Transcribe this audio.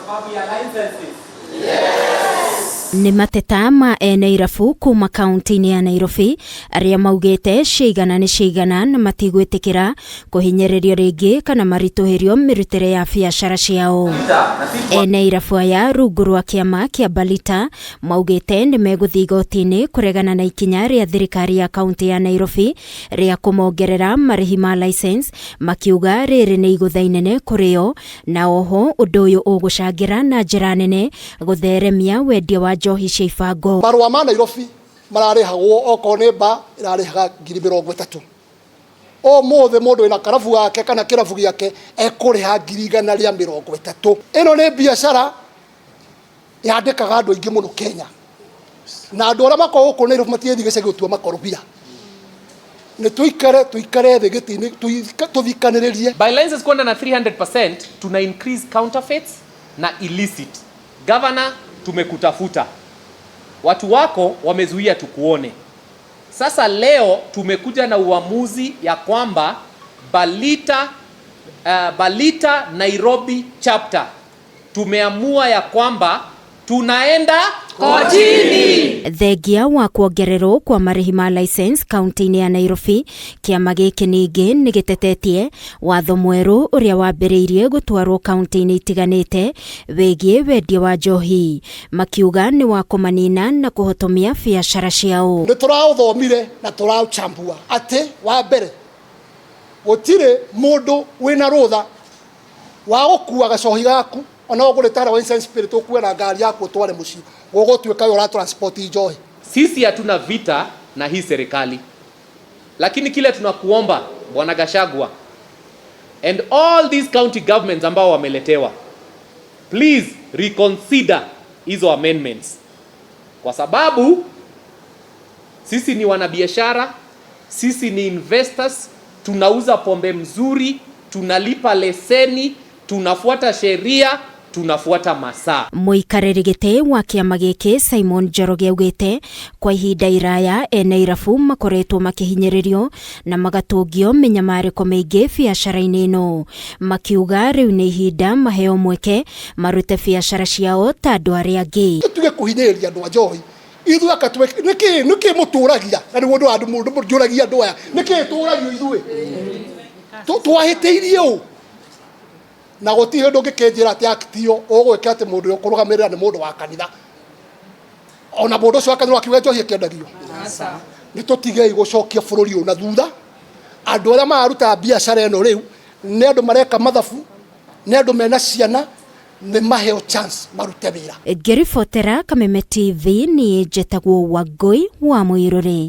sababu ya licenses. Nĩ mateta ma ene irabu kuma kaunti-inĩ ya Nairobi arĩa maugĩte ciigana nĩ ciigana na matigwĩtĩkĩra kũhinyĩrĩrio rĩngĩ kana maritũhĩrio mĩrutĩre ya biacara ciao. Ene irabu aya rungu rwa kĩama kĩa Balita maugĩte nĩ megũthiĩ igoti-inĩ kũregana na ikinya rĩa thirikari ya kaunti ya Nairobi rĩa kũmongerera marĩhi ma license, makiuga rĩrĩ nĩ igũtha inene kũrĩ o, na oho ũndũ ũyũ ũgũcangĩra na njĩra nene gũtheremia wendia wa njohi cia ibango. Marũa ma Nairobi mararĩhagwo, okorwo nĩ ba ĩrarĩhaga 30,000. Ũmũthĩ mũndũ wĩna karabu gake kana kĩrabu gĩake ekũrĩha 130,000. Ĩno nĩ biacara yandĩkaga andũ aingĩ mũno Kenya, na andũ arĩa makoragwo gũkũ Nairobi matigĩthiĩ gĩcagi gũtua makorobia. Nĩ tũikare tũikare thĩ gĩtĩ-inĩ, tũthikanĩrĩrie. By licenses kwenda na 300%, tuna increase counterfeits na illicit. Governor, tumekutafuta. Watu wako wamezuia tukuone. Sasa leo tumekuja na uamuzi ya kwamba Balita Nairobi chapter tumeamua ya kwamba tunaenda kotini. Thengia wa kuongererwo kwa marĩhi ma license kaunti-inĩ ya Nairobi, kĩama gĩkĩ ningĩ nĩ gĩtetetie watho mwerũ ũrĩa wambĩrĩirie gũtwarwo kaunti-inĩ itiganĩte wĩgiĩ wendia wa njohi, makiuga nĩ wa kũmanina na kũhotomia biacara ciao. Nĩ tũraũthomire na tũraũchambua atĩ wa mbere gũtirĩ mũndũ wĩna rũtha wa gũkua gacohi gaku, ona ũgũrĩte harĩa wine spirit, ũkue na ngari yaku ũtware mũciĩ, gũgũtuĩka we ũra transport njohi. Sisi hatuna vita na hii serikali, lakini kile tunakuomba, Bwana Gachagua and all these county governments ambao wameletewa, please reconsider hizo amendments, kwa sababu sisi ni wanabiashara, sisi ni investors, tunauza pombe mzuri, tunalipa leseni, tunafuata sheria, tunafuata masaa. Mũikarĩri gĩtĩ wa kĩama gĩkĩ Simon Njoroge augĩte kwa ihinda iraya ene irabu makoretwo makĩhinyĩrĩrio na magatũngio mĩnyamarĩko mĩingĩ biacara-inĩ ĩno, makiuga rĩu nĩ ihinda maheo mweke marute biacara ciao ta andũ arĩa angĩ. Tũtige kũhinyĩrĩria andũ a njohi. Ithuĩ aka nĩkĩ nĩkĩ mũtũragia? Na nĩguo ũndũ wa andũ mũndũ njũragia andũ aya, nĩkĩ tũragio ithuĩ? Twahĩtĩirie ũ? Na gũtirĩ hĩndĩ ũngĩkĩnjĩra atĩ act ĩyo ũgwĩka atĩ mũndũ ũrĩa ũkũrũgamĩrĩra nĩ mũndũ wa kanitha, ona mũndũ ũcio wa kanitha akiuga njohi ĩkĩendagio. Nĩ tũtigei gũcokia bũrũri ũyũ na thutha. Andũ arĩa mararuta biacara ĩno rĩu nĩ andũ mareka mathabu, nĩ andũ mena ciana, nĩ maheo chance marute wĩra. Ngĩribotera Kameme TV, niĩ njetagwo Wangũi wa Mũirũrĩ.